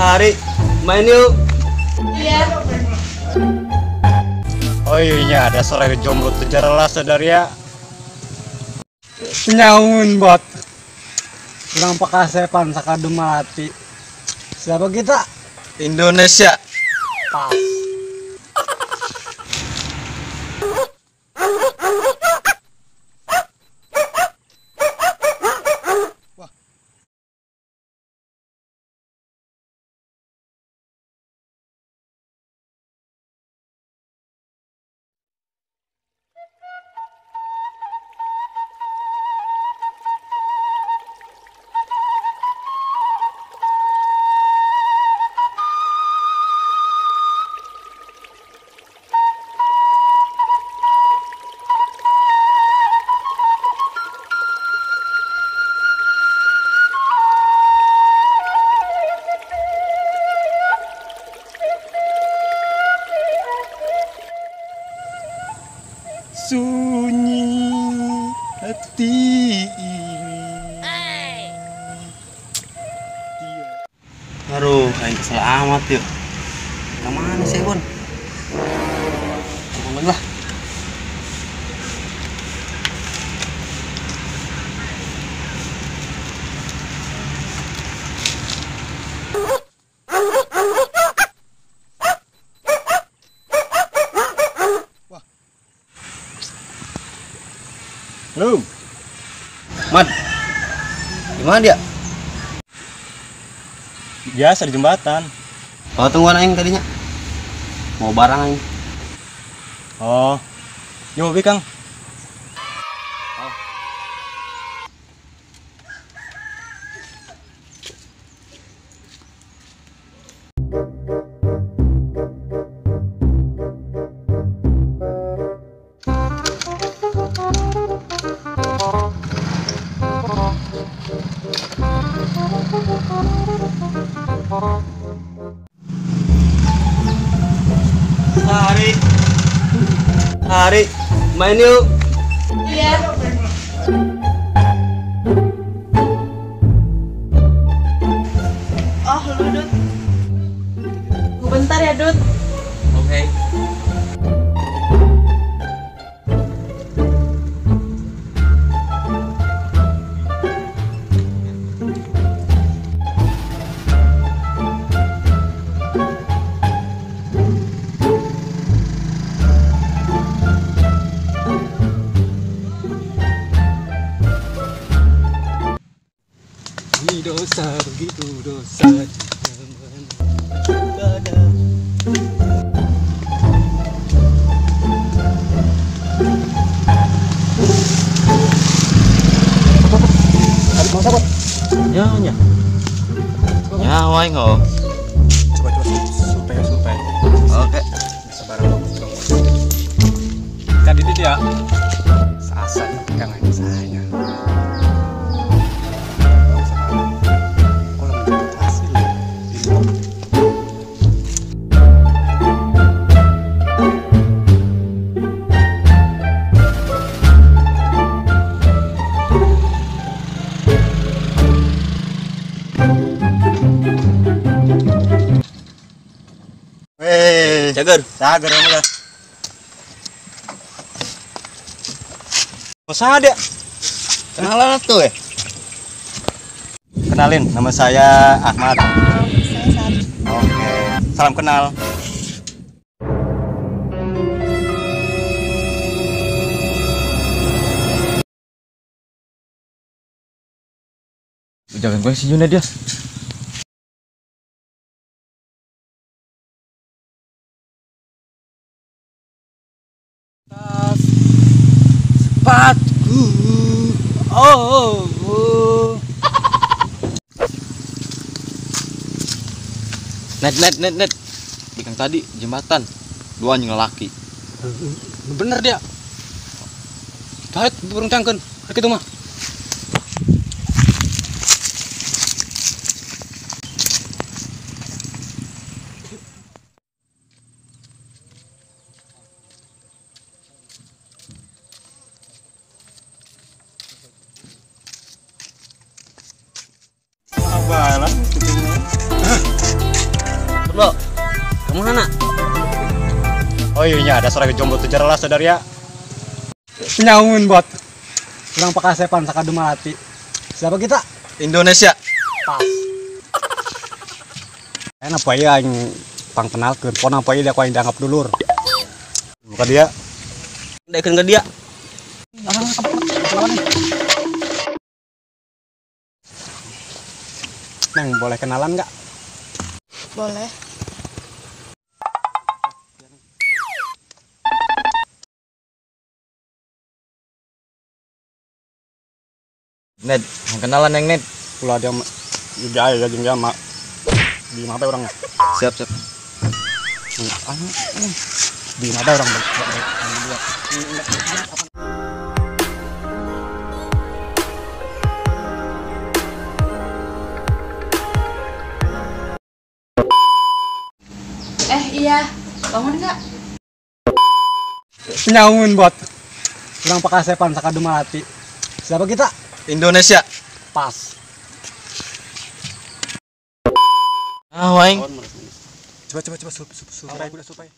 Hari main yuk. Iya. Oh iya, ada sore jomblo tejarlah saudara. Nyaun bot. Urang pakasepan sakadung malati. Siapa kita? Indonesia. Pas. Sunyi hati ini. Aduh, aing kesel amat yuk. Kemana sih, Bon? Ngomong lah. Halo. Mat. Gimana dia? Biasa di jembatan. Oh, tungguan aing tadinya. Mau barang aing. Oh. Yo, bi Kang. Oh. Hari, hari, main yuk. Iya. Oh, lu Dut. Tunggu bentar ya, Dut. Oke. Ini dosa begitu dosa. Ya, ya. Ya, wae ngo. Coba coba survei. Oke. Bisa barang bagus kamu. Tadi itu ya. Sasa kang saya. Cager, cager kamu lah. Masa ada? Kenalan tuh ya? Kenalin, nama saya Ahmad. Saya Sari. Oke, salam kenal. Jangan gue si Yuna dia. Sepatuku. Oh, oh. Net net net net. Ikan tadi jembatan. Dua anjing lelaki. Bener dia. Tarik burung cangken. Gitu mah. Apa lah? Kemana? Oh iya, ada suara jomblo tuh jelas saudara ya. Nyaun bot. Urang pakasepan sakadu malati. Siapa kita? Indonesia. Pas. Enak apa ya aing pangkenalkeun, pon apa ieu aku aing dianggap dulur. Buka dia. Daekeun ka dia. Neng, boleh kenalan nggak? Boleh. Ned, kenalan Neng Ned. Pula dia juga ya jeung dia mak. Di mana orangnya? Siap, siap. Di mana orang? Iya, bangun nggak? Nyaun bot. Urang pakasepan sakadu malati. Siapa kita? Indonesia. Pas. Ah, waing. Coba coba coba survei udah survei.